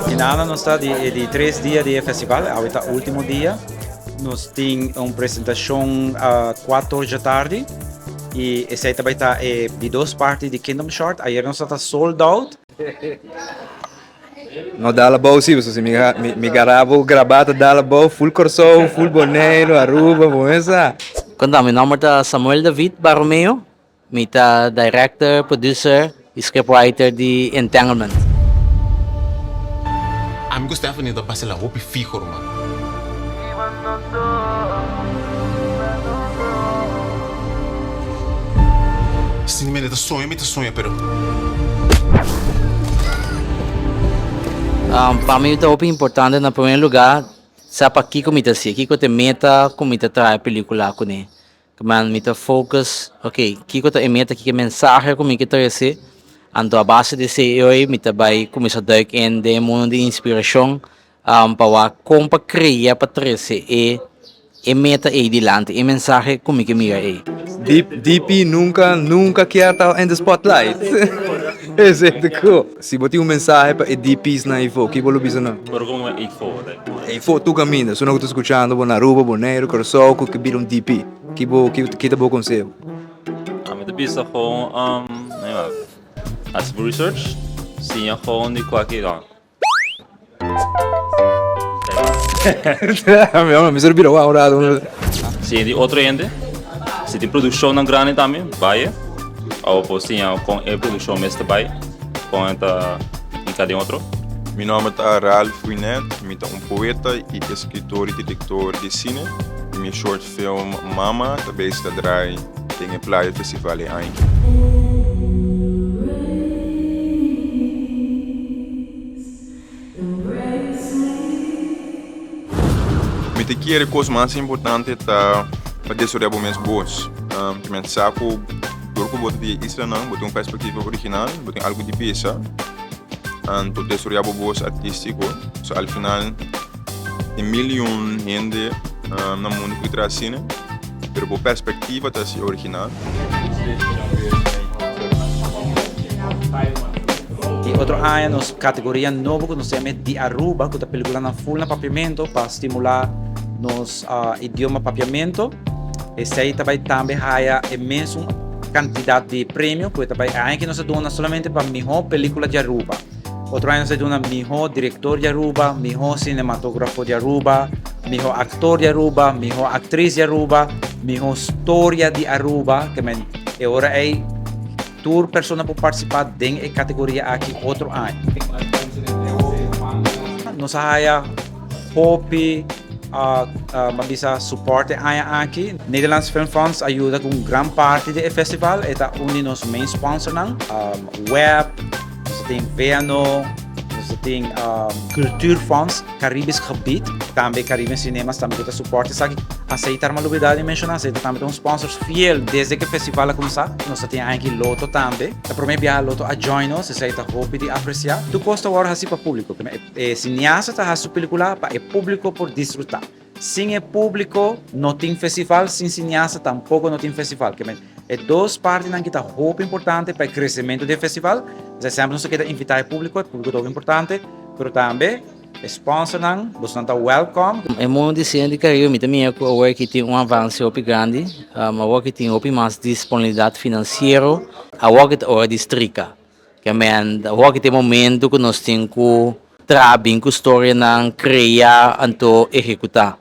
Inana nos ta di e di tres dia di e festival, awe ta ultimo dia. Nos tin un presentacion 4 or djatardi y esey ta bay ta e di dos parti di Kingdom Short. Ayer nos ta sold out. No dal abou si, pasobra si mi mi mi gara bo grabá ta dal abou full Kòrsou, full Boneiru, Aruba, bo mes sa. Konta, mi nòmber ta Samuel David Barromeo, mi ta director, producer y scriptwriter di Entanglement. Ami ku Stephanie ta pasa la hopi fiho ruman. Sin mende ta soña mi ta soña pero. Pa mi ta hopi importante na primer lugar sa pakiko mi ta hacié, kiko ta e meta ku mi ta traha e pelicula kuné. Man mi ta focus, ok, kiko ta e meta, kiko e mensahe ku mi ke trese, anto a base di esei hoy mi ta bai kuminsá duik in den e mundo di inspirashon pa wak kon pa krea pa trese e e meta ei dilanti, e mensahe ku mi ke mira ei. DP nunka nunka kier ta in the spotlight. Esei ta cool. Si bo tin un mensahe pa e DP's nan eifo, ki bo lo bisa nan? Pero como eifo? Eifo tur kaminda. Esun ku ta skuchando bo na Aruba, Boneiru, Kòrsou ku ke bira un DP. Ki bo ki ta bo konseho? Ami ta bisa gewoon hasi bo research, siña gewoon di kualke. Mi sor bira wou un rato. Si di otro hende, si tin produccionnan grandi tambe, bai. Abo por siña con e produccion mes ta bai, con e ta hinca den otro. Mi nomber ta Ralph Winet, mi ta un poeta y escritor y director di cine. Mi short film Mama ta bezig ta draai den e Playa Festival e aña aki. Mi ta kere kos mas importante ta pa desaroya bo mes bos. Te men sa ku dor ku bo ta di e islanan bo tin un perspektiva original, bo tin algu di bisa, anto desaroya bo bos artistiko. So al final tin mil i un hende na mundu ku ta traha asina. Pero bo perspectiva ta si original. Di otro aña nos categoria nobo cu nos ta yama Di Aruba cu ta peliculanan full na papiamento pa stimula nos idioma papiamento. Esey ta bay tambe haya e mesun cantidad di premio cu e ta bay e aña aki nos a duna solamente pa miho pelicula di Aruba. Otro aña nos a duna miho director di Aruba, miho cinematografo di Aruba, miho actor di Aruba, miho actriz di Aruba, miho storia di Aruba. Ke men e ora ei tur persona por participa den e categoria aki otro aña. Nos a haya hopi uh, bisa support e aña aki. Nederlands Filmfonds a yuda ku un gran parti di e festival. E ta un di nos main sponsornan. Um, web, Nos tin VNO, nos tin um, Cultuurfonds, Caribisch Gebied, tambe Caribbean Cinemas tambe ta support esaki. Aceitar ma lubida di menciona, Aceitar tambe ta un sponsor fiel desde que festival a cuminsa. Nos tin aki Lotto tambe. E prome biaha Lotto a join nos, esey ta hopi di aprecia. Tur cos ta worde haci pa publico. E cineasta ta haci su pelicula pa e publico por disfruta. Sin e publico no tin festival, sin cineasta tampoco no tin festival. E dos partinan ki ta hopi importante pa e crecemento di e festival. Esei semper nos ta keda invita e publico, e publico ta hopi importante, pero tambe e sponsornan, bosonan ta welcome. E mundo di cine di Caribe mi ta mira cu awor aki tin un avance hopi grandi, awor aki tin hopi mas disponibilidad financiero, awor aki ta ora di strika. Ke men awor aki ta e momento cu nos tin cu traha bin cu storianan, crea anto ehecuta.